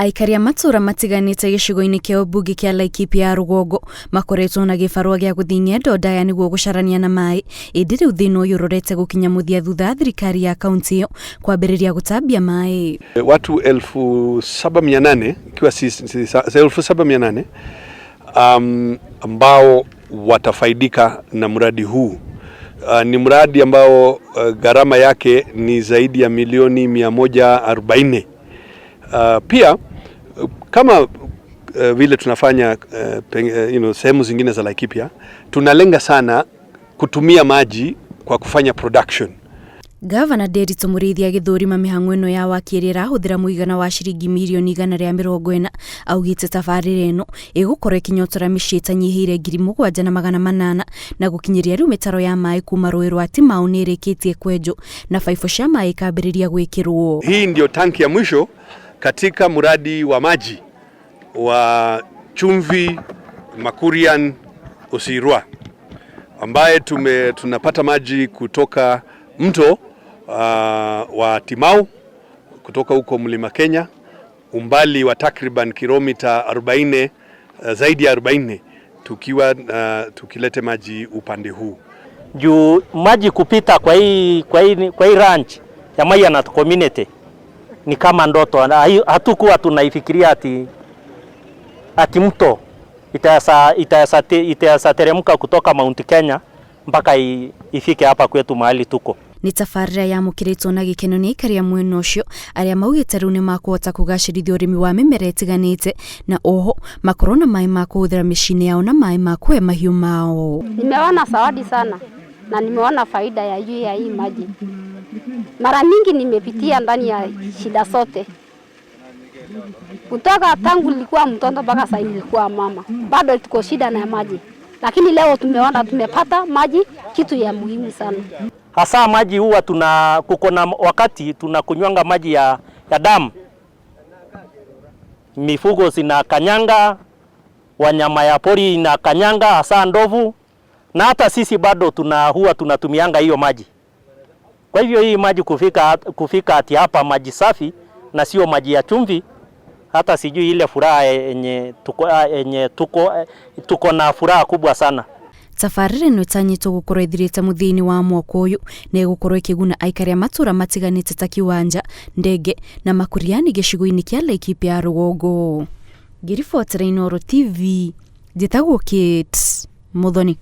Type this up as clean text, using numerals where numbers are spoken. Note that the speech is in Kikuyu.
Aikari a matũũra matiganĩte gĩcigo-inĩ kĩa ũmbunge kĩa Laikipia ya rũgongo makoretwo na gĩbarũa gĩa gũthiĩ ng'endo ndaya nĩguo gũcarania na maĩ, ĩndĩ rĩu thĩna ũyũ ũrorete gũkinya mũthia thutha wa thirikari ya kaunti ĩyo kwambĩrĩria gũtambia maĩ. Watu 7,800 ikiwa si 7,800 ambao watafaidika na mradi huu. Ni mradi ambao gharama yake ni zaidi ya milioni 140. Pia kama vile tunafanya sehemu zingine za Laikipia, tunalenga sana kutumia maji kwa kufanya production. Gavana Nderitu Mũrĩithi agĩthũrima mĩhang'o ĩno ya waki ĩrĩa ĩrahũthĩra mũigana wa ciringi mirioni 140, augĩte tabarĩra ĩno ĩgũkorwo ĩkĩnyotora mĩciĩ ĩtanyihĩire 7,800, na gũkinyĩria rĩu mĩtaro ya maĩ kuma rũĩ rwa Timau nĩ ĩrĩkĩtie kwenjwo na baibũ cia maĩ ikambĩrĩria gwĩkĩrwo. Hii ndio tanki ya mwisho katika mradi wa maji wa Chumvi Makurian Osirua, ambaye tunapata maji kutoka mto wa Timau kutoka huko Mlima Kenya, umbali wa takriban kilomita 40, zaidi ya 40, tukiwa tukilete maji upande huu. Juu maji kupita kwa hii ranch ya Maiyanat community ni kama ndoto. Hatukuwa tunaifikiria ati mto itaweza teremka kutoka Mount Kenya mpaka ifike hapa kwetu mahali tuko. Nĩ tabarĩra yamũkĩrĩtwo na gĩkeno nĩ aikari a mwena ũcio arĩa maugĩte rĩu nĩ makũhota kũgacĩrithia ũrĩmi wa mĩmera ĩtiganĩte, na oho makorwo na maĩ ma kũhũthĩra mĩciĩ-inĩ yao na maĩ ma kũhe mahiũ mao. Nimeona zawadi sana na nimeona faida ya juu ya hii maji. Mara mingi nimepitia ndani ya shida zote. Kutoka tangu nilikuwa mtoto mpaka sasa nilikuwa mama, bado tuko shida na maji, lakini leo tumeona tumepata maji, kitu ya muhimu sana. Hasa maji huwa tuna kuko na wakati tunakunywanga maji ya damu, mifugo zinakanyanga, wanyama ya pori inakanyanga, hasa ndovu, na hata sisi bado huwa tunatumianga hiyo maji. Kwa hivyo hii maji kufika ati hapa maji safi na sio maji ya chumvi, hata sijui ile furaha yenye tuko na furaha kubwa sana. Tabarĩra ĩno ĩtanyĩtwo gũkorwo ĩthirĩte mũthia-inĩ wa mwaka ũyũ na ĩgũkorwo ĩkĩguna aikari a matũũra matiganĩte ta Kiwanja, Ndenge na Makuriani gĩcigo-inĩ kĩa Laikipia ya rũgongo. Ngĩribotera Inooro TV, njĩtagwo Kate Muthoni.